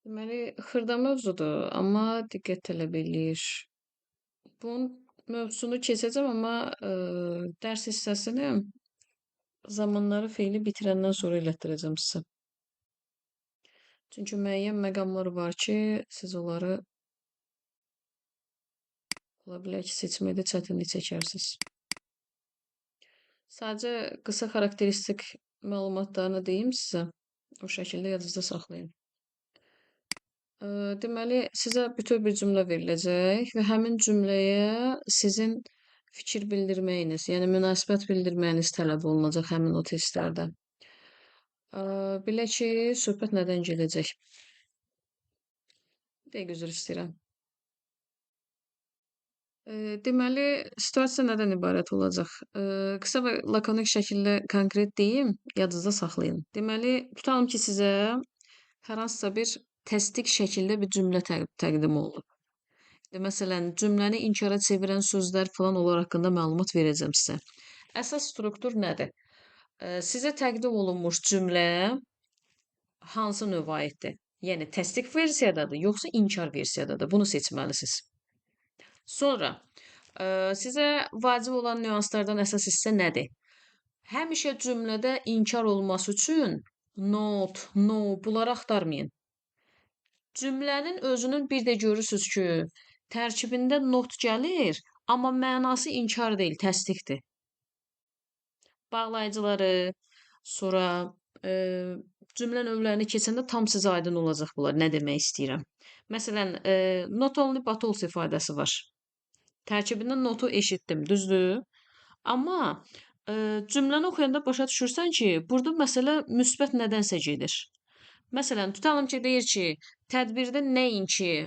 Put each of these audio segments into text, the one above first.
Deməli, xırda mövzudur, amma diqqət tələb eləyir. Bunun mövzusunu keçəcəm, amma dərs hissəsini zamanları feili bitirəndən sonra elətdirəcəm sizə. Çünki müəyyən məqamlar var ki, siz onları ola bilər ki, seçməkdə çətinlik çəkərsiniz. Sadəcə qısa xarakteristik məlumatlarını deyim sizə. O şəkildə yadınızda saxlayın. Deməli, sizə bütöv bir cümlə veriləcək və həmin cümləyə sizin fikir bildirməyiniz, yəni münasibət bildirməyiniz tələb olunacaq həmin o testlərdə. Belə ki, söhbət nədən gedəcək? Bir dəqiqə üzr istəyirəm. Deməli, situasiya nədən ibarət olacaq? Qısa və lakonik şəkildə konkret deyim, yadınızda saxlayın. Deməli, tutalım ki, sizə hər hansısa bir təsdiq şəkildə bir cümlə təqdim olunub. Məsələn, cümləni inkara çevirən sözlər falan onlar haqqında məlumat verəcəm sizə. Əsas struktur nədir? Sizə təqdim olunmuş cümlə hansı növə aiddir? Yəni təsdiq versiyadadır, yoxsa inkar versiyadadır? Bunu seçməlisiniz. Sonra sizə vacib olan nüanslardan əsas hissə nədir? Həmişə cümlədə inkar olması üçün not, no bunları axtarmayın. Cümlənin özünün bir də görürsünüz ki, tərkibində not gəlir, amma mənası inkar deyil, təsdiqdir. Bağlayıcıları, sonra cümlə növlərini keçəndə tam sizə aydın olacaq bunlar, nə demək istəyirəm. Məsələn, not only but also ifadəsi var. Tərkibində notu eşitdim, düzdür? Amma cümləni oxuyanda başa düşürsən ki, burada məsələ müsbət nədənsə gedir. Məsələn, tutalım ki, deyir ki, tədbirdə nəinki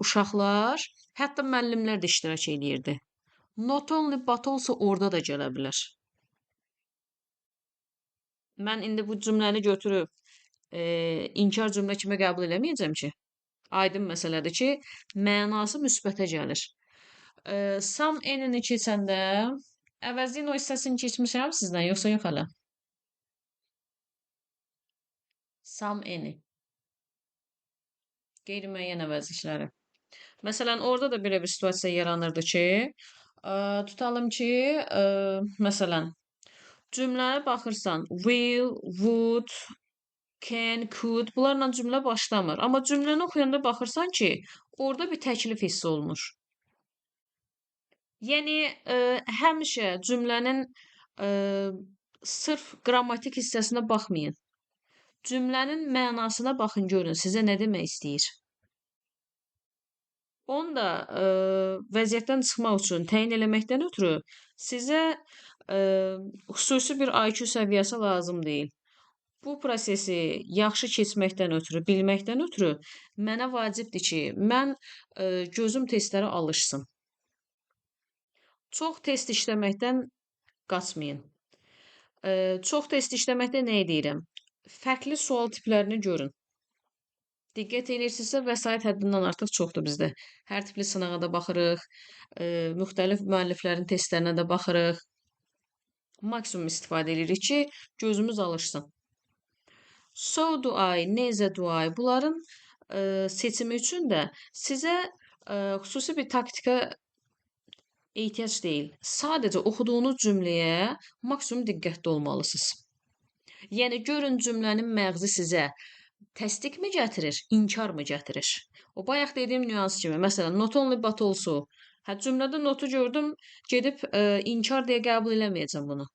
uşaqlar, hətta müəllimlər də iştirak eləyirdi. Not only but also orada da gələ bilər. Mən indi bu cümləni götürüb inkar cümlə kimi qəbul eləməyəcəm ki. Aydın məsələdir ki, mənası müsbətə gəlir. Some any-ni keçəndə əvəzliyin o hissəsini keçmişəm sizdən, yoxsa yox hələ? Some any. Qeyri-müəyyən əvəzlikləri. Məsələn, orada da belə bir situasiya yaranırdı ki, tutalım ki, məsələn, cümləyə baxırsan, will, would, can, could, bunlarla cümlə başlamır. Amma cümləni oxuyanda baxırsan ki, orada bir təklif hiss olunur. Yəni, həmişə cümlənin sırf qrammatik hissəsinə baxmayın. Cümlənin mənasına baxın, görün, sizə nə demək istəyir. Onu da vəziyyətdən çıxmaq üçün təyin eləməkdən ötürü sizə xüsusi bir IQ səviyyəsi lazım deyil. Bu prosesi yaxşı keçməkdən ötürü, bilməkdən ötürü mənə vacibdir ki, mən gözüm testlərə alışsın. Çox test işləməkdən qaçmayın. Çox test işləməkdə nə deyirəm? Fərqli sual tiplərini görün. Diqqət edirsinizsə, vəsait həddindən artıq çoxdur bizdə. Hər tipli sınağa da baxırıq, müxtəlif müəlliflərin testlərinə də baxırıq. Maksimum istifadə edirik ki, gözümüz alışsın. So do I, neither do I. Bunların seçimi üçün də sizə xüsusi bir taktika ehtiyac deyil. Sadəcə oxuduğunuz cümləyə maksimum diqqətli olmalısınız. Yəni, görün cümlənin məğzi sizə təsdiqmi gətirir, inkarmı gətirir? O bayaq dediyim nüans kimi, məsələn, not only but also. Hə, cümlədə notu gördüm, gedib inkar deyə qəbul eləməyəcəm bunu.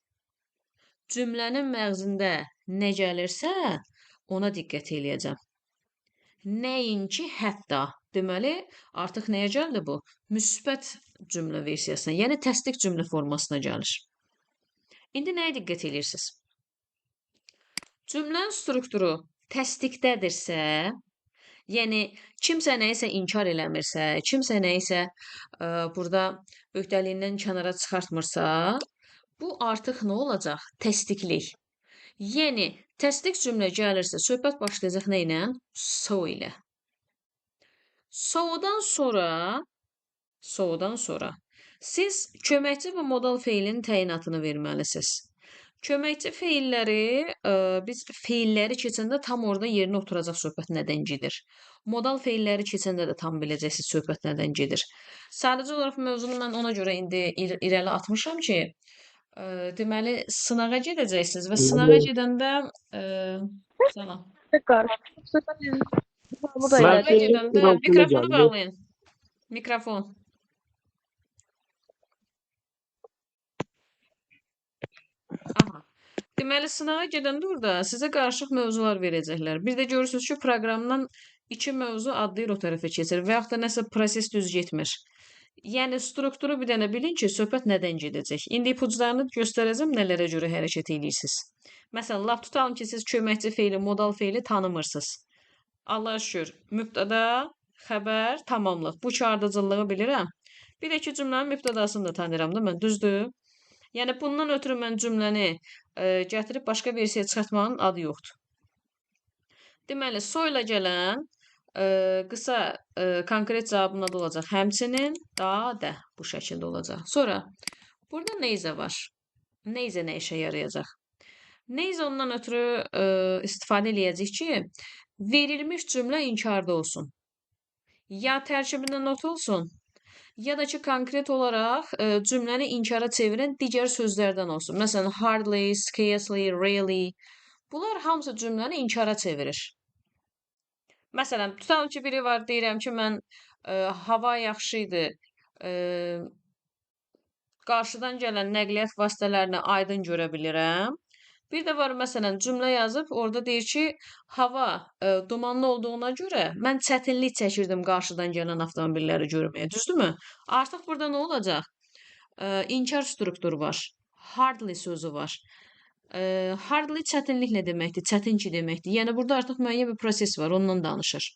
Cümlənin məğzində nə gəlirsə, ona diqqət eləyəcəm. Nəinki hətta, deməli, artıq nəyə gəldi bu? Müsbət cümlə versiyasına, yəni təsdiq cümlə formasına gəlir. İndi nəyə diqqət eləyirsiniz? Cümlənin strukturu təsdiqdədirsə, yəni kimsə nəyisə inkar eləmirsə, kimsə nəyisə burada öhdəliyindən kənara çıxartmırsa, bu artıq nə olacaq? Təsdiqlik. Yəni, təsdiq cümlə gəlirsə, söhbət başlayacaq nə ilə? So ilə. So-dan sonra siz köməkçi və modal feilin təyinatını verməlisiniz. Köməkçi feilləri biz feilləri keçəndə tam orada yerinə oturacaq söhbət nədən gedir. Modal feilləri keçəndə də tam biləcəksiniz söhbət nədən gedir. Sadəcə olaraq mövzunu mən ona görə indi irəli atmışam ki, deməli sınağa gedəcəksiniz və sınağa gedəndə salam. Sınağa gedəndə mikrofonu bağlayın. Mikrofon. Aha. Deməli, sınağa gedəndə orada sizə qarışıq mövzular verəcəklər. Bir də görürsünüz ki, proqramdan iki mövzu adlayır o tərəfə keçir və yaxud da nəsə proses düz getmir. Yəni, strukturu bir dənə bilin ki, söhbət nədən gedəcək. İndi ipuclarını göstərəcəm, nələrə görə hərəkət edirsiniz. Məsələn, lap tutalım ki, siz köməkçi feili, modal feili tanımırsınız. Allah'a şükür, mübtəda, xəbər, tamamlıq. Bu ki, ardıcıllığı bilirəm. Bir də ki, cümlənin mübtədasını da tanıyıram da mən, düzdür? Yəni, bundan ötürü mən cümləni gətirib başqa versiya çıxartmağın adı yoxdur. Deməli, so ilə gələn qısa konkret cavabın adı olacaq. Həmçinin, da, də bu şəkildə olacaq. Sonra, burada neyzə var? Neyzə nə işə yarayacaq? Neyzə ondan ötürü istifadə eləyəcək ki, verilmiş cümlə inkarda olsun. Ya tərkibində not olsun, ya da ki, konkret olaraq cümləni inkara çevirən digər sözlərdən olsun. Məsələn, hardly, scarcely, rarely. Bunlar hamısı cümləni inkara çevirir. Məsələn, tutalım ki, biri var, deyirəm ki, mən hava yaxşı idi, qarşıdan gələn nəqliyyat vasitələrini aydın görə bilirəm. Bir də var, məsələn, cümlə yazıb, orada deyir ki, hava dumanlı olduğuna görə mən çətinlik çəkirdim qarşıdan gələn avtomobilləri görməyə, düzdürmü? Artıq burada nə olacaq? İnkar strukturu var. Hardly sözü var. Hardly çətinlik nə deməkdir? Çətin ki deməkdir. Yəni, burada artıq müəyyən bir proses var, ondan danışır.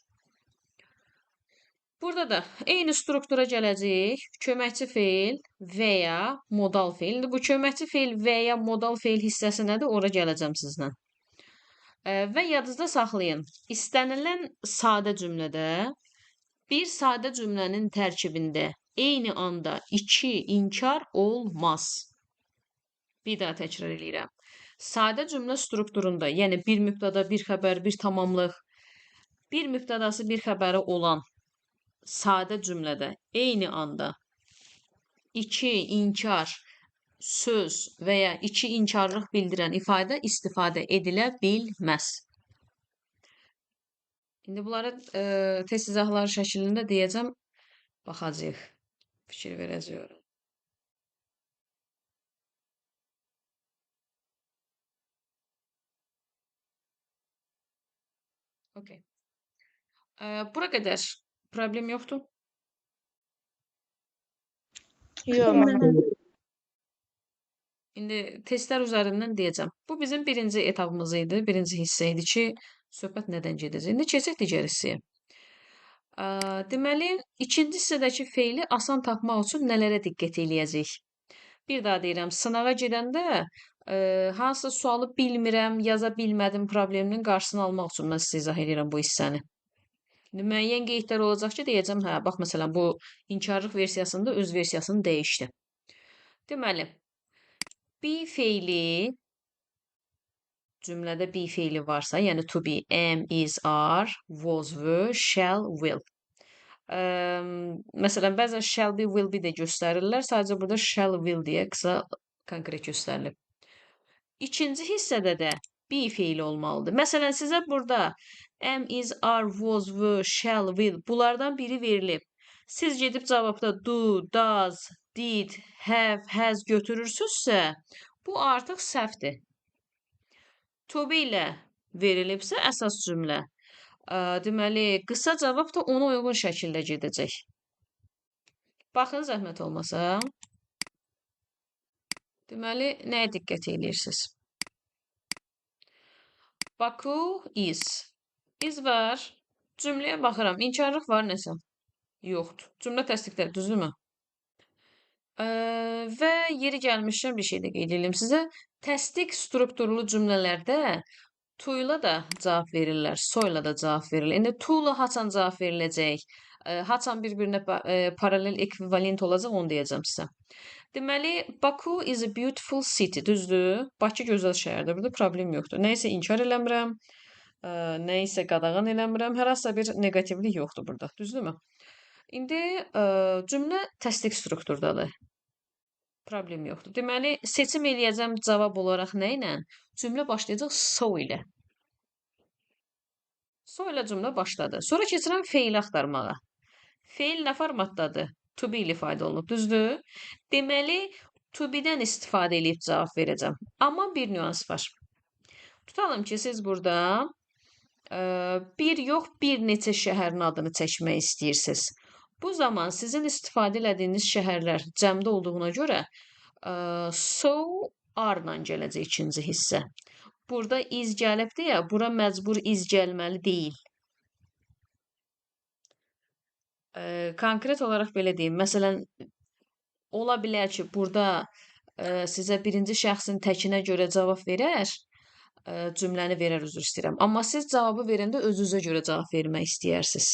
Burada da eyni struktura gələcəyik. Köməkçi feil və ya modal feil. İndi bu köməkçi feil və ya modal feil hissəsi nədir? Ora gələcəm sizlə. Və yadınızda saxlayın. İstənilən sadə cümlədə bir sadə cümlənin tərkibində eyni anda iki inkar olmaz. Bir daha təkrar eləyirəm. Sadə cümlə strukturunda, yəni bir mübtəda, bir xəbər, bir tamamlıq, bir mübtədası, bir xəbəri olan sadə cümlədə eyni anda iki inkar söz və ya iki inkarlıq bildirən ifadə istifadə edilə bilməz. İndi bunları test izahları şəklində deyəcəm, baxacağıq, fikir verəcəyik. Okay. Bura qədər problem yoxdur? Yox. İndi testlər üzərindən deyəcəm. Bu bizim birinci etapımız idi, birinci hissə idi ki, söhbət nədən gedəcək. İndi keçək digər hissəyə. Deməli, ikinci hissədəki feili asan tapmaq üçün nələrə diqqət eləyəcəyik? Bir daha deyirəm, sınağa gedəndə hansısa sualı bilmirəm, yaza bilmədim probleminin qarşısını almaq üçün mən sizə izah edirəm bu hissəni. İndi müəyyən qeydlər olacaq ki, deyəcəm, hə, bax, məsələn, bu inkarlıq versiyasında öz versiyasını dəyişdi. Deməli, be feili, cümlədə be feili varsa, yəni to be, am, is, are, was, were, shall, will. Məsələn, bəzən shall be, will be də göstərirlər. Sadəcə burada shall, will deyə qısa konkret göstərilib. İkinci hissədə də be feili olmalıdır. Məsələn, sizə burada am, is, are, was, were, shall, will bunlardan biri verilib. Siz gedib cavabda do, does, did, have, has götürürsünüzsə, bu artıq səhvdir. To be ilə verilibsə əsas cümlə, deməli, qısa cavab da ona uyğun şəkildə gedəcək. Baxın, zəhmət olmasa. Deməli, nəyə diqqət eləyirsiniz? Baku is. Is var. Cümləyə baxıram. İnkarlıq var nəsə? Yoxdur. Cümlə təsdiqdə, düzdürmü? Və yeri gəlmişkən bir şey də qeyd edeyim sizə. Təsdiq strukturlu cümlələrdə to ilə də cavab verirlər, so ilə də cavab verirlər. İndi to ilə haçan cavab veriləcək, haçan bir-birinə paralel ekvivalent olacaq, onu deyəcəm sizə. Deməli, Baku is a beautiful city, düzdür? Bakı gözəl şəhərdir. Burada problem yoxdur. Nəyisə inkar eləmirəm, nəyisə qadağan eləmirəm. Hər hansısa bir neqativlik yoxdur burada, düzdürmü? İndi cümlə təsdiq strukturdadır. Problem yoxdur. Deməli, seçim eləyəcəm cavab olaraq nə ilə? Cümlə başlayacaq so ilə. So ilə cümlə başladı. Sonra keçirəm feili axtarmağa. Feil nə formatdadır? To be ilə ifadə olunub, düzdür? Deməli, to be-dən istifadə eləyib cavab verəcəm. Amma bir nüans var. Tutalım ki, siz burada bir yox, bir neçə şəhərin adını çəkmək istəyirsiniz. Bu zaman sizin istifadə elədiyiniz şəhərlər cəmdə olduğuna görə so are-la gələcək ikinci hissə. Burada is gəlib deyə, bura məcbur is gəlməli deyil. Konkret olaraq belə deyim. Məsələn, ola bilər ki, burada sizə birinci şəxsin təkinə görə cavab verər, cümləni verər, üzr istəyirəm. Amma siz cavabı verəndə özünüzə görə cavab vermək istəyərsiniz.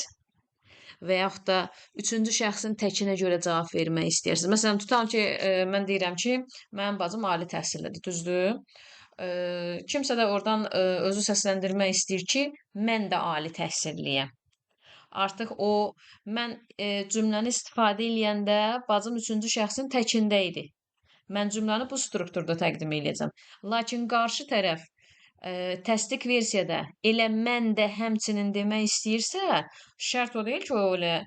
Və yaxud da üçüncü şəxsin təkinə görə cavab vermək istəyirsiniz. Məsələn, tutalım ki, mən deyirəm ki, mənim bacım ali təhsillidir, düzdür? Kimsə də oradan özü səsləndirmək istəyir ki, mən də ali təhsilliyəm. Artıq o, mən cümləni istifadə eləyəndə bacım üçüncü şəxsin təkində idi. Mən cümləni bu strukturda təqdim eləyəcəm. Lakin qarşı tərəf təsdiq versiyada elə mən də həmçinin demək istəyirsə, şərt o deyil ki, o elə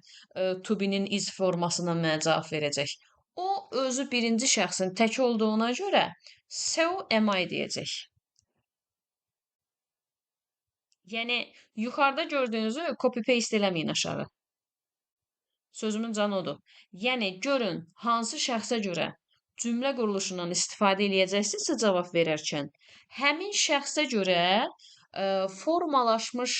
to be-nin is formasından mənə cavab verəcək. O, özü birinci şəxsin tək olduğuna görə so am I deyəcək. Yəni, yuxarıda gördüyünüzü copy-paste eləməyin aşağı. Sözümün canı odur. Yəni, görün, hansı şəxsə görə cümlə quruluşundan istifadə eləyəcəksinizsə cavab verərkən, həmin şəxsə görə formalaşmış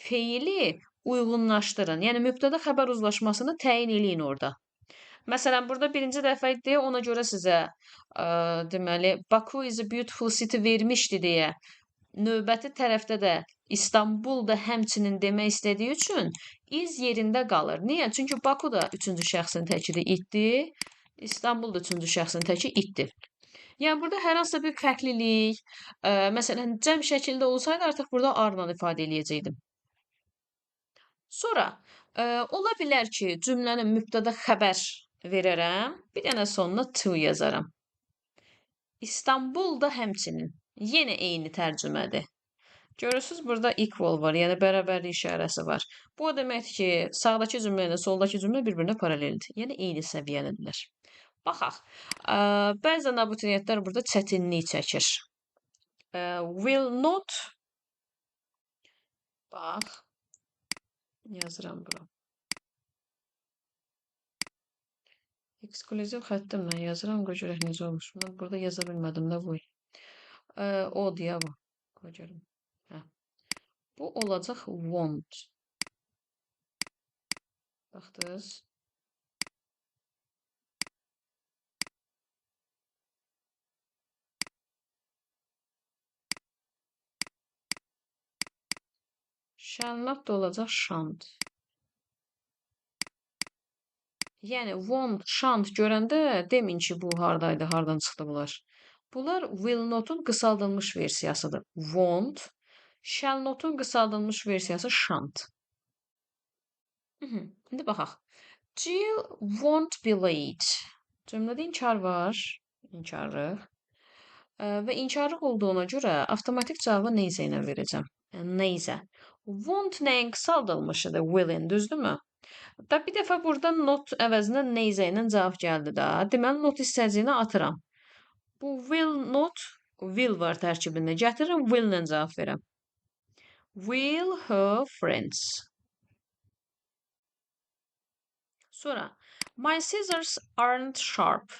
feili uyğunlaşdırın. Yəni, mübtəda xəbər uzlaşmasını təyin eləyin orada. Məsələn, burada birinci dəfə idi, ona görə sizə deməli, Baku is a beautiful city vermişdi deyə növbəti tərəfdə də İstanbul da həmçinin demək istədiyi üçün is yerində qalır. Niyə? Çünki Baku da üçüncü şəxsin təkidir, itdir. İstanbul da üçüncü şəxsin təki itdir. Yəni, burada hər hansısa bir fərqlilik, məsələn, cəm şəkildə olsaydı artıq burada are-la ifadə eləyəcəkdim. Sonra, ola bilər ki, cümlənin mübtəda xəbər verərəm, bir dənə sonuna to yazaram. İstanbul da həmçinin. Yenə eyni tərcümədir. Görürsünüz, burada equal var, yəni bərabərlik işarəsi var. Bu o deməkdir ki, sağdakı cümlə ilə soldakı cümlə bir-birinə paraleldir. Yəni eyni səviyyəlidirlər. Baxaq, bəzən abituriyentlər burada çətinlik çəkir. Will not, bax, yazıram bura. Eksklüziv xəttimlə yazıram, qoy görək necə olmuş. Mən burada yaza bilmədim də bu. Odur ya bu. Qoy görüm. Hə. Bu olacaq won't. Baxdınız. Shall not da olacaq shan't. Yəni, won't, shan't görəndə deməyin ki, bu hardaydı, hardan çıxdı bunlar. Bunlar will not'un qısaldılmış versiyasıdır. Won't, shall not'un qısaldılmış versiyası shan't. İndi baxaq. Jill won't be late. Cümlədə inkar var. İnkarlıq. Və inkarlıq olduğuna görə avtomatik cavabı neysə ilə verəcəm. Neysə. Won't nəyin qısaldılmışıdır? Will-in, düzdürmü? Da bir dəfə burada not əvəzinə neysə ilə cavab gəldi də. Deməli, not hissəciyini atıram. Bu will not, will var tərkibində. Gətirirəm, will ilə cavab verəm. Will her friends. Sonra, my scissors aren't sharp.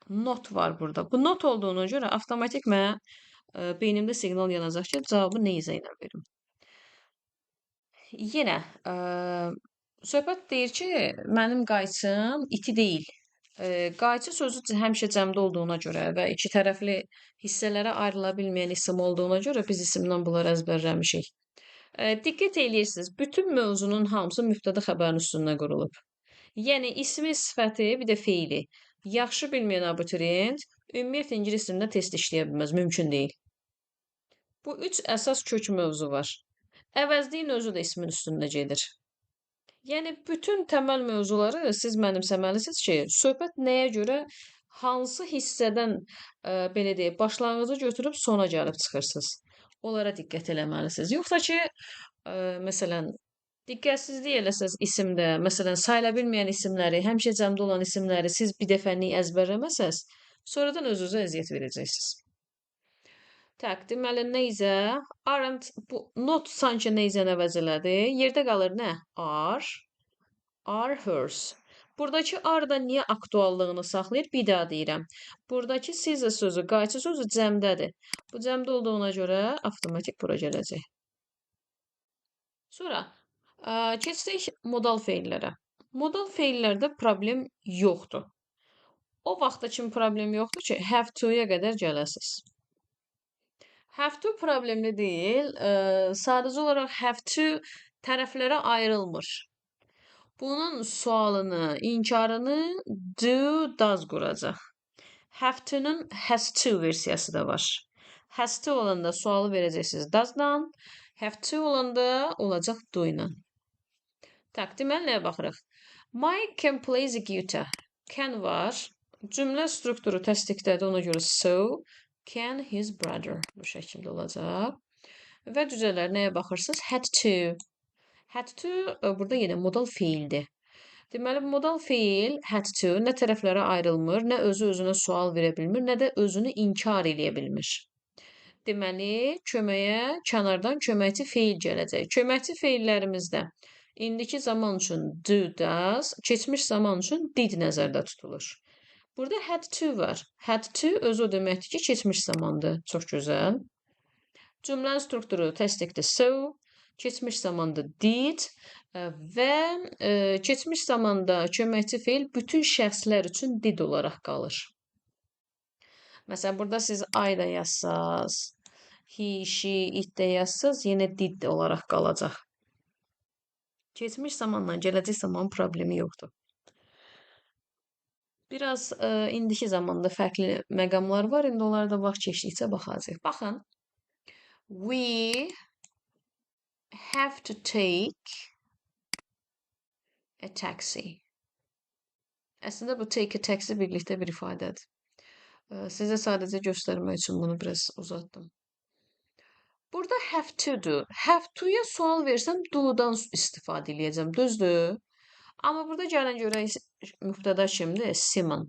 Not var burada. Bu not olduğuna görə avtomatik mənə beynimdə siqnal yanacaq ki, cavabı neysə ilə verim. Yenə, söhbət deyir ki, mənim qayçım iti deyil. Qayçı sözü həmişə cəmdə olduğuna görə və iki tərəfli hissələrə ayrıla bilməyən isim olduğuna görə biz isimdən bunları əzbərləmişik. Diqqət eləyirsiniz, bütün mövzunun hamısı mübtəda xəbərin üstündən qurulub. Yəni, ismi, sifəti, bir də feili. Yaxşı bilməyən abituriyent ümumiyyətlə ingilis dilində test işləyə bilməz, mümkün deyil. Bu üç əsas kök mövzu var. Əvəzliyin özü də ismin üstündə gedir. Yəni bütün təməl mövzuları siz mənimsəməlisiniz ki, söhbət nəyə görə, hansı hissədən belə deyək, başlanğıcı götürüb sona gəlib çıxırsınız. Onlara diqqət eləməlisiniz. Yoxsa ki, məsələn, diqqətsizlik eləsəz isimdə, məsələn, sayıla bilməyən isimləri, həmişə cəmdə olan isimləri siz bir dəfəlik əzbərləməsəz, sonradan öz-özə əziyyət verəcəksiniz. Tak, deməli neyzə, aren't, bu not sanki neyzəni əvəz elədi. Yerdə qalır nə? Are, are hers. Buradakı are da niyə aktuallığını saxlayır? Bir daha deyirəm. Buradakı scissor sözü, qayçı sözü cəmdədir. Bu cəmdə olduğuna görə avtomatik bura gələcək. Sonra keçsək modal feillərə. Modal feillərdə problem yoxdur. O vaxta kimi problem yoxdur ki, have to-ya qədər gələsiniz. Have to problemli deyil. Sadəcə olaraq have to tərəflərə ayrılmır. Bunun sualını, inkarını do, does quracaq. Have to-nun has to versiyası da var. Has to olanda sualı verəcəksiniz does-dan, have to olanda olacaq do ilə. Tak, deməli nəyə baxırıq? Mike can play the guitar. Can var. Cümlə strukturu təsdiqdədir, ona görə so can his brother bu şəkildə olacaq. Və cücələr nəyə baxırsınız? Had to. Had to burada yenə modal feildir. Deməli, modal feil had to nə tərəflərə ayrılmır, nə özü özünə sual verə bilmir, nə də özünü inkar eləyə bilmir. Deməli, köməyə kənardan köməkçi feil gələcək. Köməkçi feillərimizdə indiki zaman üçün do, does, keçmiş zaman üçün did nəzərdə tutulur. Burada had to var. Had to özü o deməkdir ki, keçmiş zamandır. Çox gözəl. Cümlənin strukturu təsdiqdir so, keçmiş zamanda did və keçmiş zamanda köməkçi feil bütün şəxslər üçün did olaraq qalır. Məsələn, burada siz I da yazsaz, he, she, it də yazsaz, yenə did olaraq qalacaq. Keçmiş zamanla gələcək zaman problemi yoxdur. Biraz indiki zamanda fərqli məqamlar var. İndi onlara da vaxt keçdikcə baxacağıq. Baxın. We have to take a taxi. Əslində bu take a taxi birlikdə bir ifadədir. Sizə sadəcə göstərmək üçün bunu biraz uzatdım. Burada have to-dur. Have to-ya sual versəm do-dan istifadə eləyəcəm, düzdür? Amma burada gəlin görək mübtəda kimdir? Simon.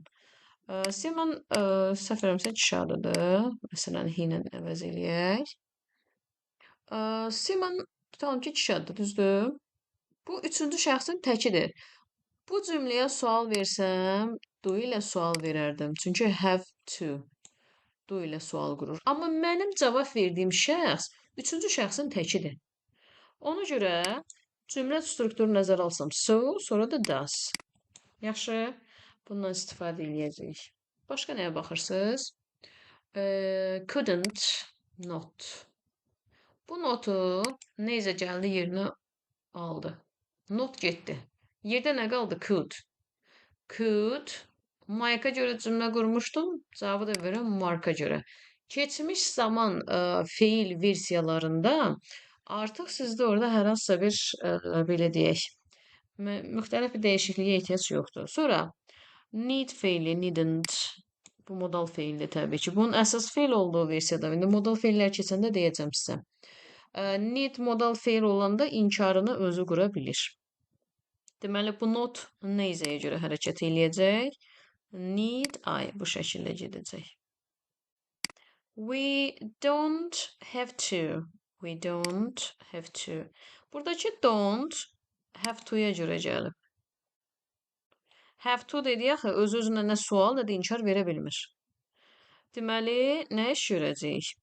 Simon səhv eləmirəmsə kişi adıdır. Məsələn, he ilə əvəz eləyək. Simon tutalım ki, kişi adıdır, düzdür? Bu üçüncü şəxsin təkidir. Bu cümləyə sual versəm, do ilə sual verərdim. Çünki have to, do ilə sual qurur. Amma mənim cavab verdiyim şəxs üçüncü şəxsin təkidir. Ona görə cümlə strukturu nəzərə alsam so, sonra da does. Yaxşı, bundan istifadə eləyəcəyik. Başqa nəyə baxırsınız? Couldn't, not. Bu notu neysə gəldi yerinə aldı. Not getdi. Yerdə nə qaldı? Could. Could. Mike'a görə cümlə qurmuşdum. Cavabı da verirəm Mark'a görə. Keçmiş zaman feil versiyalarında artıq sizdə orada hər hansısa bir, belə deyək, müxtəlif bir dəyişikliyə ehtiyac yoxdur. Sonra need feili, needn't. Bu modal feildir təbii ki. Bunun əsas feil olduğu versiyada. İndi modal feillər keçəndə deyəcəm sizə. Need modal feil olanda inkarını özü qura bilir. Deməli, bu not neyzəyə görə hərəkət eləyəcək? Need I bu şəkildə gedəcək. We don't have to. We don't have to. Buradakı don't have to-ya görə gəlib. Have to dedi axı, öz-özünə nə sual, nə də inkar verə bilmir. Deməli, nə iş görəcəyik?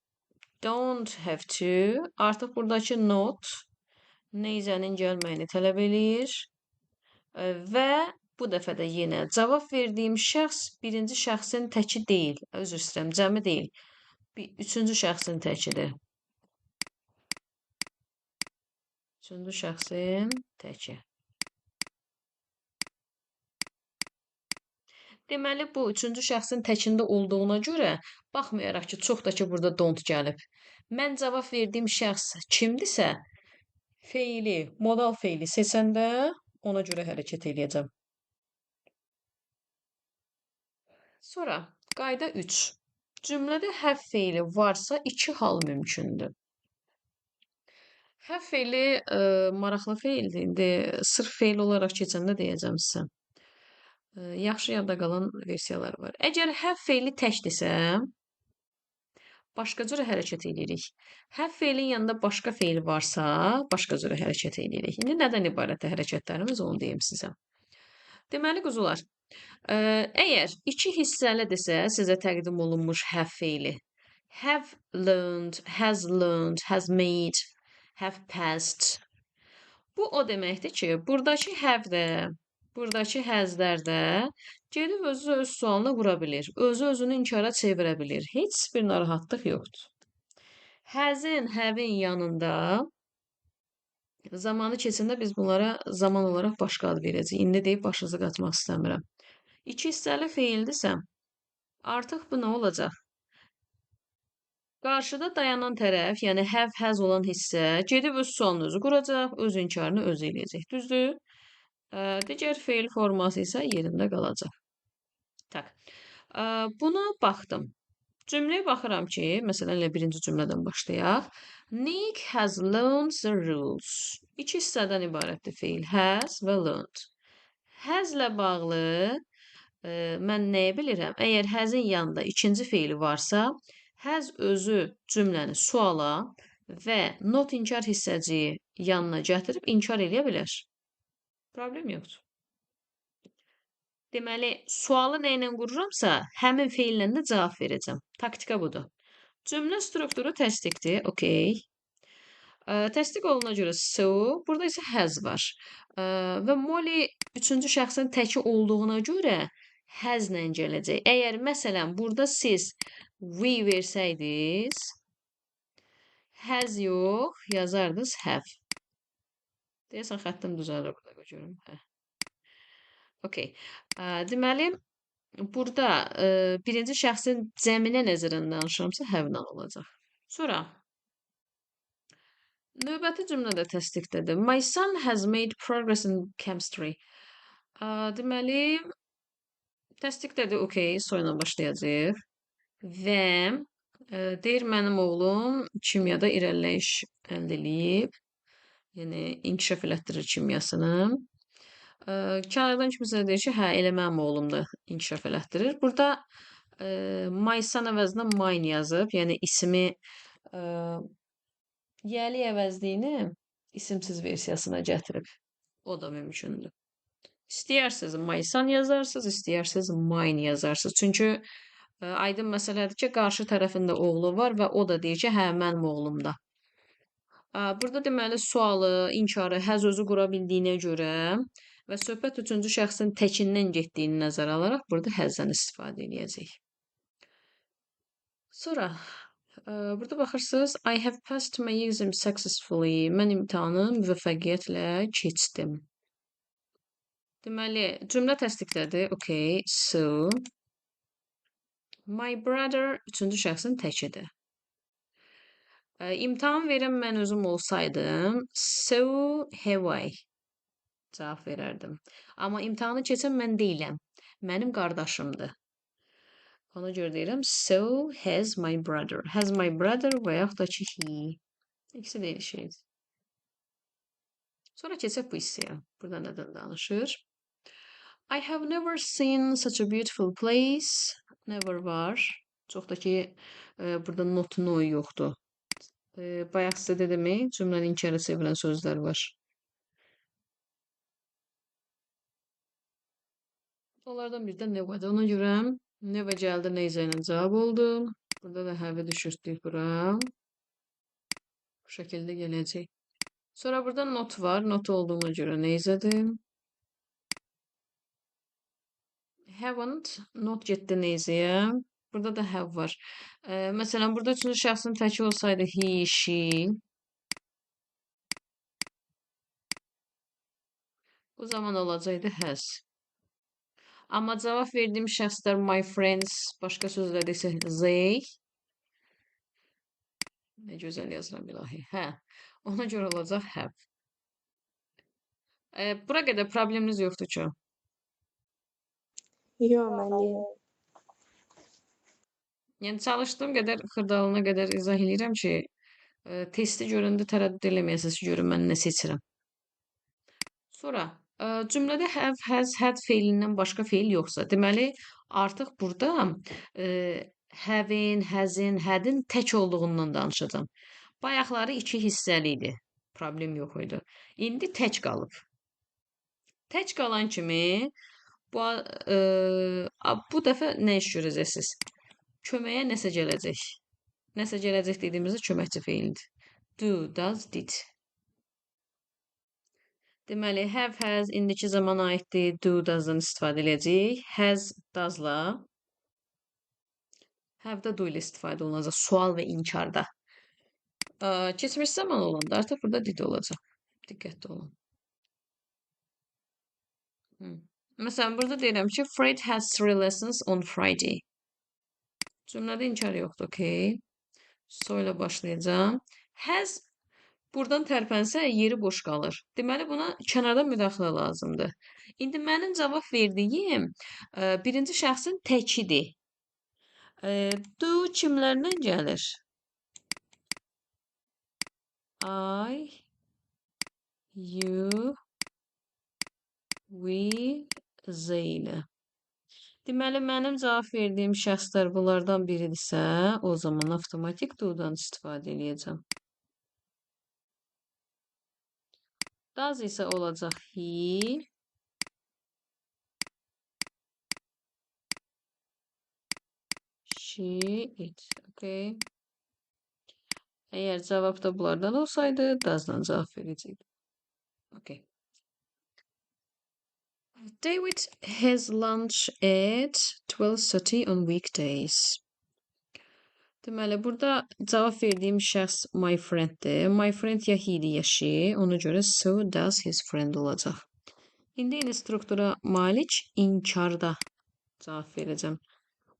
Don't have to. Artıq buradakı not neyzənin gəlməyini tələb eləyir. Və bu dəfə də yenə cavab verdiyim şəxs birinci şəxsin təki deyil. Üzr istəyirəm, cəmi deyil. Üçüncü şəxsin təkidir. Üçüncü şəxsin təki. Deməli, bu üçüncü şəxsin təkində olduğuna görə, baxmayaraq ki, çox da ki, burada don't gəlib. Mən cavab verdiyim şəxs kimdirsə, feili, modal feili seçəndə ona görə hərəkət eləyəcəm. Sonra, qayda 3. Cümlədə have feili varsa, iki hal mümkündür. Have feili maraqlı feildir. İndi sırf feil olaraq keçəndə deyəcəm sizə. Yaxşı yadda qalan versiyalar var. Əgər have feili təkdirsə, başqa cürə hərəkət edirik. Have feilin yanında başqa feil varsa, başqa cürə hərəkət edirik. İndi nədən ibarətdir hərəkətlərimiz, onu deyim sizə. Deməli, quzular, əgər iki hissəlidirsə, sizə təqdim olunmuş have feili, have learned, has learned, has made, have passed. Bu o deməkdir ki, buradakı have-də, buradakı has-lər də gedib özü öz sualını qura bilir. Özü özünü inkara çevirə bilir. Heç bir narahatlıq yoxdur. Has-in, have-in yanında zamanı keçəndə biz bunlara zaman olaraq başqa ad verəcəyik. İndi deyib başınızı qatmaq istəmirəm. İki hissəli feildirsə, artıq bu nə olacaq? Qarşıda dayanan tərəf, yəni have, has olan hissə gedib öz sualını özü quracaq, öz inkarını özü eləyəcək. Düzdür? Digər feil forması isə yerində qalacaq. Tak. Buna baxdım. Cümləyə baxıram ki, məsələn, elə birinci cümlədən başlayaq. Nick has learned the rules. İki hissədən ibarətdir feil. Has və learned. Has ilə bağlı mən nəyi bilirəm? Əgər has-in yanında ikinci feili varsa, has özü cümləni suala və not inkar hissəciyi yanına gətirib inkar eləyə bilər. Problem yoxdur. Deməli, sualı nə ilə qururamsa, həmin feillə də cavab verəcəm. Taktika budur. Cümlə strukturu təsdiqdir. Okey. Təsdiq oluna görə so, burada isə has var. Və Molly üçüncü şəxsin təki olduğuna görə has-lə gələcək. Əgər məsələn, burada siz we versəydiniz, has yox, yazardınız have. Deyəsən, xəttim düzəlir burada, görüm. Hə. Okey. Deməli, burada birinci şəxsin cəminə nəzərən danışıramsa, have-lə olacaq. Sonra, növbəti cümlə də təsdiqdədir. My son has made progress in chemistry. Deməli, təsdiqdədir. Okey, so ilə başlayacaq. Və deyir, mənim oğlum kimyada irəliləyiş əldə eləyib. Yəni, inkişaf elətdirir kimyasını. Kənardan kimsə deyir ki, hə, elə mənim oğlum da inkişaf elətdirir. Burada my son əvəzinə mine yazıb, yəni ismi yəli əvəzliyini isimsiz versiyasına gətirib. O da mümkündür. İstəyirsiniz my son yazarsınız, istəyirsiniz mine yazarsınız. Çünki aydın məsələdir ki, qarşı tərəfində oğlu var və o da deyir ki, hə, mənim oğlum da. Burada deməli, sualı, inkarı has özü qura bildiyinə görə və söhbət üçüncü şəxsin təkindən getdiyini nəzərə alaraq burada has-dən istifadə eləyəcək. Sonra, burada baxırsınız, I have passed my exam successfully. Mən imtahanı müvəffəqiyyətlə keçdim. Deməli, cümlə təsdiqlədi. Okay, so my brother üçüncü şəxsin təkidir. İmtahan verən mən özüm olsaydım, so have I cavab verərdim. Amma imtahanı keçən mən deyiləm. Mənim qardaşımdır. Ona görə deyirəm, so has my brother. Has my brother və yaxud da ki, he. İkisi də eyni şeydir. Sonra keçək bu hissəyə. Burada nədən danışır? I have never seen such a beautiful place. Never var. Çox da ki, burada not no yoxdur. Bayaq sizə dedim, cümlənin inkara çevirən sözlər var. Onlardan bir də never'dir. Ona görə never gəldi, neyzə ilə cavab oldu. Burada da have-i düşürtdük bura. Bu şəkildə gələcək. Sonra burada not var. Not olduğuna görə neyzədir? Haven't, not getdi neyzəyə. Burada da have var. Məsələn, burada üçüncü şəxsin təki olsaydı he, she. Bu zaman olacaqdı has. Amma cavab verdiyim şəxslər my friends, başqa sözlə desək they. Nə gözəl yazıram ilahi. Hə, ona görə olacaq have. Bura qədər probleminiz yoxdur ki? Yox, müəllim. Yəni çalışdığım qədər xırdalına qədər izah eləyirəm ki, testi görəndə tərəddüd eləməyəsiniz ki, görün mən nə seçirəm. Sonra cümlədə have, has, had feilindən başqa feil yoxsa, deməli artıq burada have-in, has-in, had-in tək olduğundan danışacağam. Bayaqları iki hissəli idi. Problem yox idi. İndi tək qalıb. Tək qalan kimi bu dəfə nə iş görəcəksiniz? Köməyə nəsə gələcək. Nəsə gələcək dediyimizdə köməkçi feildir. Do, does, did. Deməli, have, has indiki zamana aiddir. Do, does-dan istifadə edəcəyik. Has, does-la. Have-da do ilə istifadə olunacaq. Sual və inkarda. Keçmiş zaman olanda artıq burada did olacaq. Diqqətli olun. Məsələn, burada deyirəm ki, Fred has 3 lessons on Friday. Cümlədə inkar yoxdur, okey. So ilə başlayacağam. Has buradan tərpənsə yeri boş qalır. Deməli, buna kənardan müdaxilə lazımdır. İndi mənim cavab verdiyim birinci şəxsin təkidir. Do kimlərlə gəlir? I, you, we, they ilə. Deməli, mənim cavab verdiyim şəxslər bunlardan biridirsə, o zaman avtomatik do-dan istifadə eləyəcəm. Does isə olacaq he, she, it. Okay. Əgər cavab da bunlardan olsaydı, does-dan cavab verəcəkdim. Okay. David has lunch at 12:30 on weekdays. Deməli, burada cavab verdiyim şəxs my frienddir. My friend ya he idi, ya she. Ona görə so does his friend olacaq. İndi eyni struktura malik inkarda cavab verəcəm.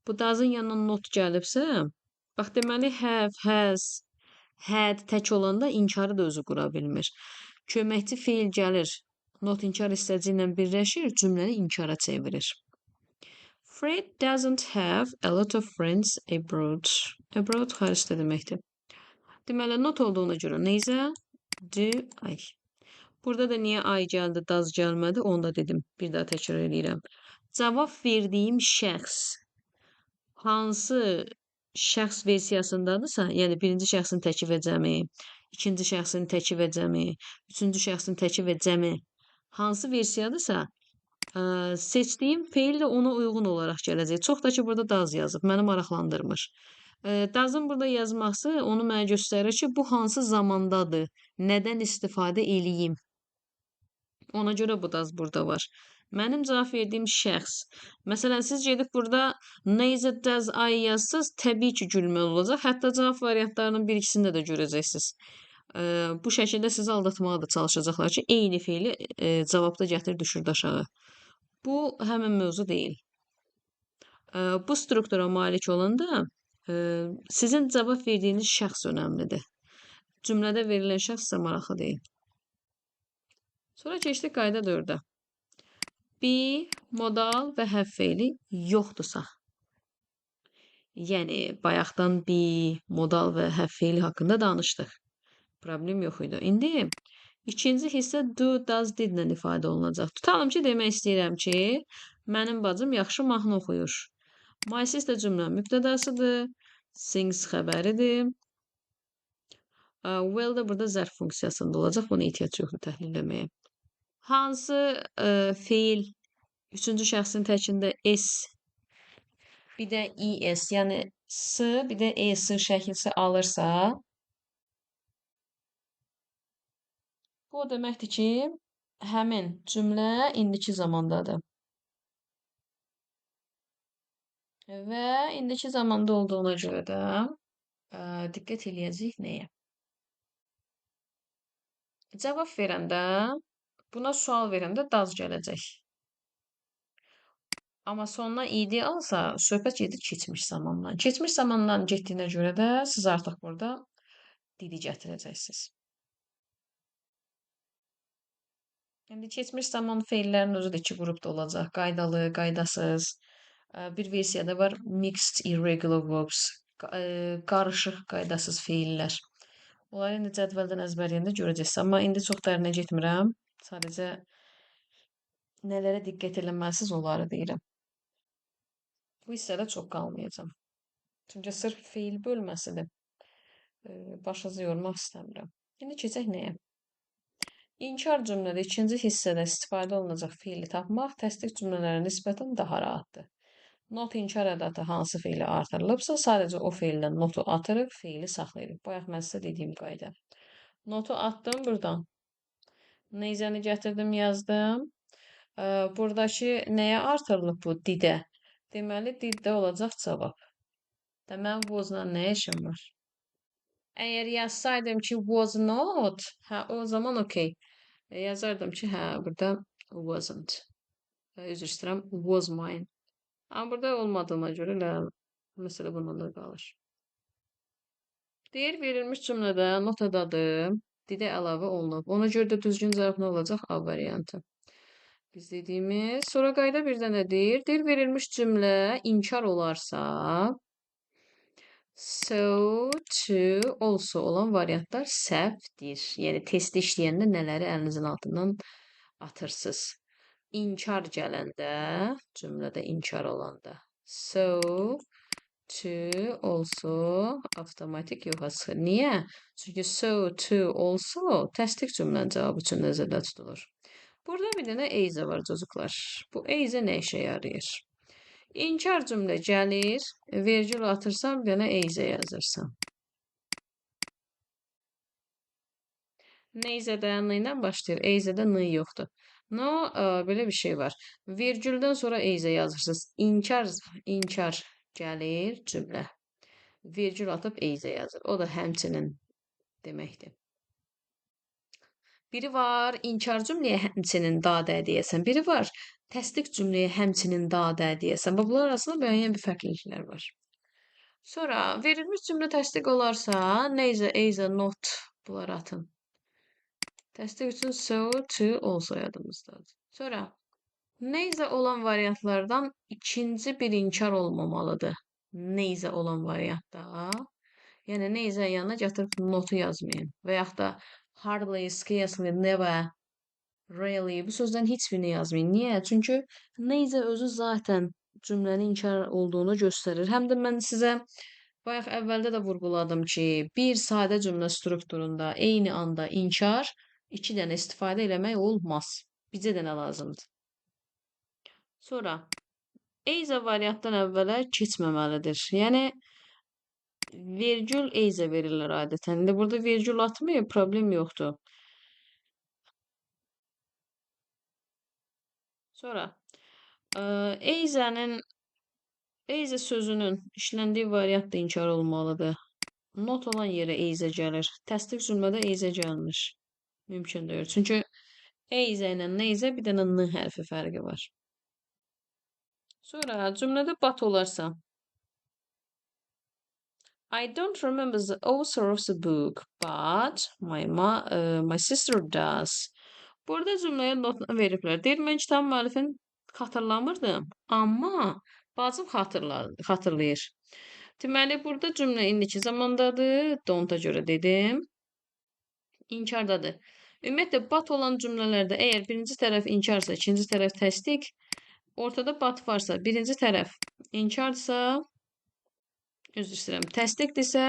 Bu does-ın yanına not gəlibsə, bax, deməli, have, has, had tək olanda inkarı da özü qura bilmir. Köməkçi feil gəlir, not inkar hissəci ilə birləşir, cümləni inkara çevirir. Fred doesn't have a lot of friends abroad. Abroad xaricdə deməkdir. Deməli, not olduğuna görə neysə? Do I. Burada da niyə I gəldi, does gəlmədi, onu da dedim. Bir daha təkrar eləyirəm. Cavab verdiyim şəxs hansı şəxs versiyasındadırsa, yəni birinci şəxsin təki və cəmi, ikinci şəxsin təki və cəmi, üçüncü şəxsin təki və cəmi hansı versiyadırsa, seçdiyim feil də ona uyğun olaraq gələcək. Çox da ki, burada does yazıb, məni maraqlandırmır. Does-ın burada yazması onu mənə göstərir ki, bu hansı zamandadır, nədən istifadə eləyim. Ona görə bu does burada var. Mənim cavab verdiyim şəxs. Məsələn, siz gedib burada neither does I yazsaz, təbii ki, gülməli olacaq. Hətta cavab variantlarının bir ikisində də görəcəksiniz. Bu şəkildə sizi aldatmağa da çalışacaqlar ki, eyni feili cavabda gətir, düşürdü aşağı. Bu, həmin mövzu deyil. Bu struktura malik olanda sizin cavab verdiyiniz şəxs önəmlidir. Cümlədə verilən şəxs isə maraqlı deyil. Sonra keçdik qayda 4-ə. Be, modal və have feili yoxdursa. Yəni, bayaqdan be, modal və have feili haqqında danışdıq. Problem yox idi. İndi ikinci hissə do, does, did ilə ifadə olunacaq. Tutalım ki, demək istəyirəm ki, mənim bacım yaxşı mahnı oxuyur. My sister cümlənin mübtədasıdır. Sings xəbəridir. Well da burada zərf funksiyasında olacaq. Buna ehtiyac yoxdur təhlil eləməyə. Hansı feil üçüncü şəxsin təkində S, bir də ES, yəni S, bir də ES şəkilsi alırsa, bu o deməkdir ki, həmin cümlə indiki zamandadır. Və indiki zamanda olduğuna görə də diqqət eləyəcəyik nəyə? Cavab verəndə, buna sual verəndə does gələcək. Amma sonuna ed alsa, söhbət gedir keçmiş zamandan. Keçmiş zamandan getdiyinə görə də siz artıq burada didi gətirəcəksiniz. İndi keçmiş zaman feillərin özü də iki qrupda olacaq. Qaydalı, qaydasız. Bir versiyada var mixed irregular verbs, qarışıq qaydasız feillər. Onları indi cədvəldən əzbərləyəndə görəcəksiniz. Amma indi çox dərinə getmirəm. Sadəcə nələrə diqqət eləməlisiniz, onları deyirəm. Bu hissədə çox qalmayacağam. Çünki sırf feil bölməsidir. Başınızı yormaq istəmirəm. İndi keçək nəyə? İnkar cümlədə ikinci hissədə istifadə olunacaq feili tapmaq təsdiq cümlələrə nisbətən daha rahatdır. Not inkar ədatı hansı feili artırılıbsa, sadəcə o feildən notu atırıq, feili saxlayırıq. Bayaq mən sizə dediyim qayda. Notu atdım buradan. Neyzəni gətirdim, yazdım. Buradakı nəyə artırılıb bu? Didə. Deməli, diddə olacaq cavab. Də mənim was-la nə işim var? Əgər yazsaydım ki, was not, hə, o zaman okey. Yazardım ki, hə, burada wasn't. Üzr istəyirəm, was mine. Amma burada olmadığına görə elə məsələ bununla da qalır. Deyir, verilmiş cümlədə not adadı, didə əlavə olunub. Ona görə də düzgün cavab nə olacaq? A variantı. Biz dediyimiz, sonra qayda bir dənə deyir. Deyir, verilmiş cümlə inkar olarsa, so, to, also olan variantlar səhvdir. Yəni, testi işləyəndə nələri əlinizin altından atırsınız. İnkar gələndə, cümlədə inkar olanda, so, to, also avtomatik yoxa çıxır. Niyə? Çünki so, to, also təsdiq cümlənin cavabı üçün nəzərdə tutulur. Burada bir dənə eyzə var çocuklar. Bu eyzə nə işə yarayır? İnkar cümlə gəlir, vergül atırsan, bir dənə eyzə yazırsan. Neyzədə n ilə başlayır, eyzədə n yoxdur. No, belə bir şey var. Vergüldən sonra eyzə yazırsınız. İnkar gəlir cümlə. Vergül atıb eyzə yazır. O da həmçinin deməkdir. Biri var, inkar cümləyə həmçinin dadə deyəsən. Biri var, təsdiq cümləyə həmçinin dadə deyəsən. Bax, bunlar arasında müəyyən bir fərqliliklər var. Sonra verilmiş cümlə təsdiq olarsa, neyzə, eyzə, not bunları atın. Təsdiq üçün so, to, also yadımızdadır. Sonra neyzə olan variantlardan ikinci bir inkar olmamalıdır. Neyzə olan variantda. Yəni, neyzə yanına gətirib notu yazmayın. Və yaxud da hardly, scarcely, never, rarely bu sözdən heç birini yazmayın. Niyə? Çünki neyzə özü zaten cümlənin inkar olduğunu göstərir. Həm də mən sizə bayaq əvvəldə də vurğuladım ki, bir sadə cümlə strukturunda eyni anda inkar iki dənə istifadə eləmək olmaz. Bizə də nə lazımdır? Sonra, eyzə variantdan əvvələ keçməməlidir. Yəni, vergül eyzə verirlər adətən. İndi burada vergül atmıyor, problem yoxdur. Sonra, eyzə sözünün işləndiyi variant da inkar olmalıdır. Not olan yerə eyzə gəlir. Təsdiq cümlədə eyzə gəlmir. Mümkün deyil. Çünki eyzə ilə neyzə bir dənə n hərfi fərqi var. Sonra cümlədə but olarsa, I don't remember the author of the book, but my sister does. Burada cümləyə not veriblər. Deyir, mən kitabın müəllifini xatırlamırdım, amma bacım xatırlayır. Deməli, burada cümlə indiki zamandadır. Don't-a görə dedim. İnkardadır. Ümumiyyətlə, but olan cümlələrdə əgər birinci tərəf inkarsa, ikinci tərəf təsdiq, ortada but varsa, birinci tərəf inkarsa, üzr istəyirəm, təsdiqdirsə,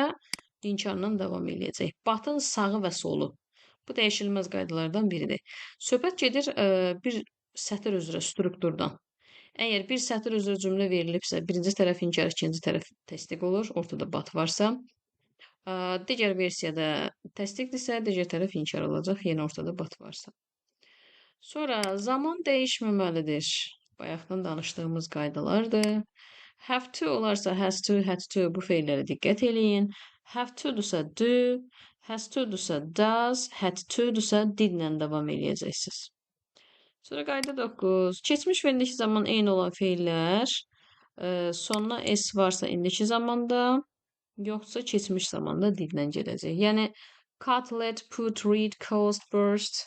inkarla davam eləyəcək. But'ın sağı və solu. Bu dəyişilməz qaydalardan biridir. Söhbət gedir bir sətir üzrə strukturdan. Əgər bir sətir üzrə cümlə verilibsə, birinci tərəf inkar, ikinci tərəf təsdiq olur, ortada but varsa. Digər versiyada təsdiqdirsə, digər tərəf inkar olacaq, yenə ortada but varsa. Sonra zaman dəyişməməlidir. Bayaqdan danışdığımız qaydalardır. Have to olarsa has to, had to bu feillərə diqqət eləyin. Have to-dursa do, has to-dursa does, had to-dursa did-lə davam eləyəcəksiniz. Sonra qayda 9. Keçmiş və indiki zaman eyni olan feillər, sonuna S varsa indiki zamanda, yoxsa keçmiş zamanda didlə gedəcək. Yəni cut, let, put, read, caused, burst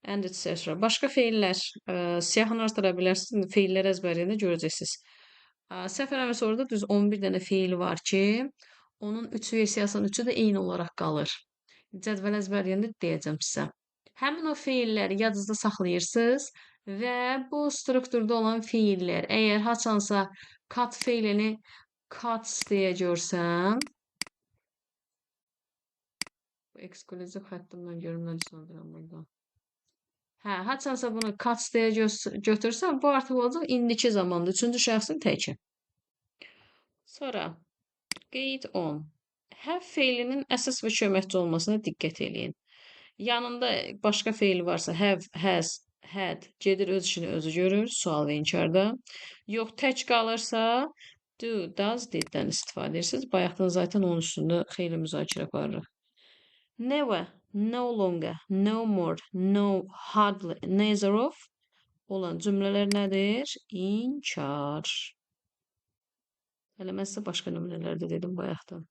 and etc. Başqa feillər, siyahını artıra bilərsiniz. Feillər əzbərləyəndə görəcəksiniz. Səhv eləmirəmsə orada düz 11 dənə feil var ki, onun 3 versiyasının 3-ü də eyni olaraq qalır. Cədvəl əzbərləyəndə deyəcəm sizə. Həmin o feilləri yadınızda saxlayırsınız və bu strukturda olan feillər, əgər haçansa cut feilini cuts deyə görsəm, bu eksklüziv xəttimdən görüm nə söndürəm burada. Hə, haçansa bunu cuts deyə götürsəm, bu artıq olacaq indiki zamanda, üçüncü şəxsin təki. Sonra, qeyd 10. Have feilinin əsas və köməkçi olmasına diqqət eləyin. Yanında başqa feil varsa, have, has, had gedir öz işini özü görür, sual və inkarda. Yox, tək qalırsa, do, does, did-dən istifadə edirsiniz. Bayaqdan zaten onun üstündə xeyli müzakirə aparırıq. Never, no longer, no more, no, hardly, neither of olan cümlələr nədir? İnkar. Hələ mən sizə başqa nümunələr də dedim bayaqdan.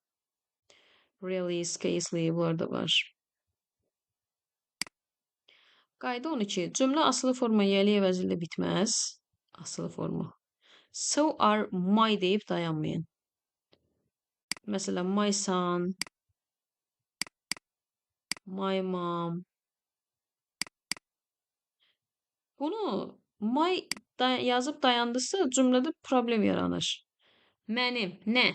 Really, scarcely, bunlar da var. Qayda 12. Cümlə asılı forma yəli əvəzində bitməz. Asılı forma. So are my deyib dayanmayın. Məsələn, my son, my mom. Bunu my yazıb dayandısa cümlədə problem yaranır. Mənim, nə?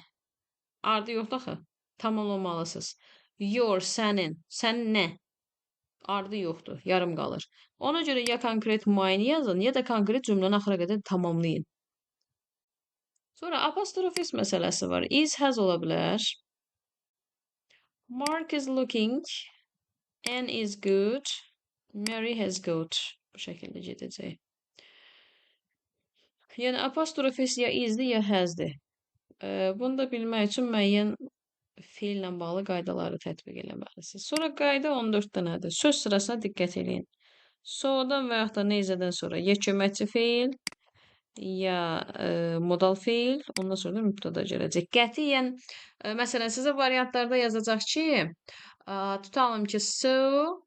Ardı yoxdur axı. Tamamlamalısınız. Your, sənin. Sən nə? Ardı yoxdur, yarım qalır. Ona görə ya konkret mine yazın, ya da konkret cümləni axıra qədər tamamlayın. Sonra apostrof s məsələsi var. Is, has ola bilər. Mark is looking. Anne is good. Mary has got. Bu şəkildə gedəcək. Yəni apostrof s ya isdir, ya hasdir. Bunu da bilmək üçün müəyyən feillə bağlı qaydaları tətbiq eləməlisiniz. Sonra qayda 14 dənədir. Söz sırasına diqqət eləyin. So-dan və yaxud da neyzədən sonra ya köməkçi feil, ya modal feil, ondan sonra da mübtəda gələcək. Qətiyyən, məsələn, sizə variantlarda yazacaq ki, tutalım ki, so,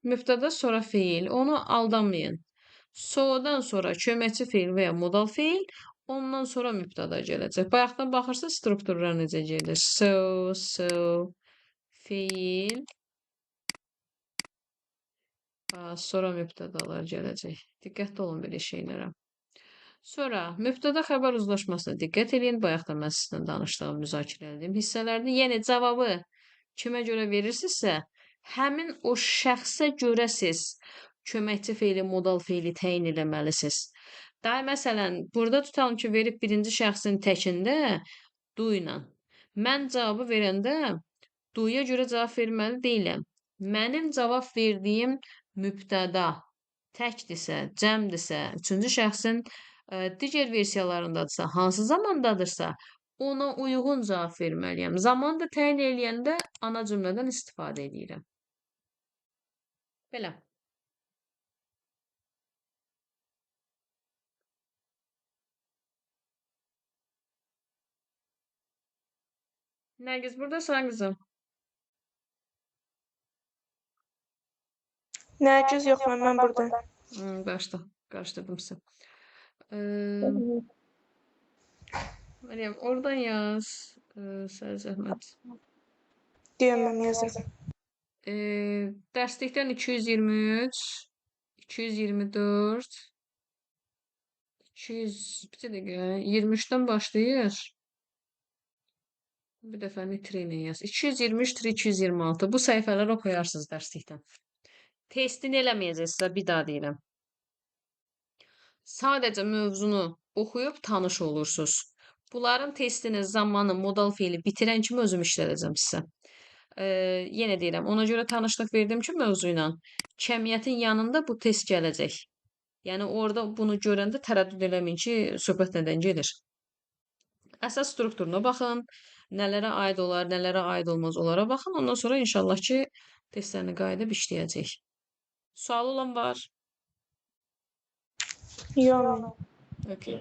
mübtəda, sonra feil. Onu aldanmayın. So-dan sonra köməkçi feil və ya modal feil, ondan sonra mübtəda gələcək. Bayaqdan baxırsınız, strukturlar necə gedir. So, so, feil, sonra mübtədalar gələcək. Diqqətli olun belə şeylərə. Sonra mübtəda xəbər uzlaşmasına diqqət eləyin. Bayaq da mən sizlə danışdığım, müzakirə etdiyim hissələrdir. Yəni cavabı kimə görə verirsinizsə, həmin o şəxsə görə siz köməkçi feili, modal feili təyin eləməlisiniz. Daha məsələn, burada tutalım ki, verib birinci şəxsin təkində do ilə. Mən cavabı verəndə do-ya görə cavab verməli deyiləm. Mənim cavab verdiyim mübtəda təkdirsə, cəmdirsə, üçüncü şəxsin digər versiyalarındadırsa, hansı zamandadırsa, ona uyğun cavab verməliyəm. Zamanı da təyin eləyəndə ana cümlədən istifadə edirəm. Belə. Nərgiz, buradasan qızım. Nərgiz yox, mən buradayım. Başla, qarışdırdım sizə. Məryəm, oradan yaz. Sənə zəhmət. Deyəm, mən yazıram. Dərslikdən 223, 224, 200, bir dəqiqə, 23-dən başlayır. Bir dəfə nitri ilə yaz. 223, 226. Bu səhifələri oxuyarsınız dərslikdən. Testini eləməyəcəksiniz, bir daha deyirəm. Sadəcə mövzunu oxuyub tanış olursunuz. Bunların testini, zamanı, modal feili bitirən kimi özüm işlədəcəm sizə. Yenə deyirəm, ona görə tanışlıq verdim ki, mövzu ilə kəmiyyətin yanında bu test gələcək. Yəni, orada bunu görəndə tərəddüd eləməyin ki, söhbət nədən gedir. Əsas strukturuna baxın, nələrə aid olar, nələrə aid olmaz onlara baxın. Ondan sonra inşallah ki, testlərini qayıdıb işləyəcək. Sualı olan var? Yox, mən. Okay.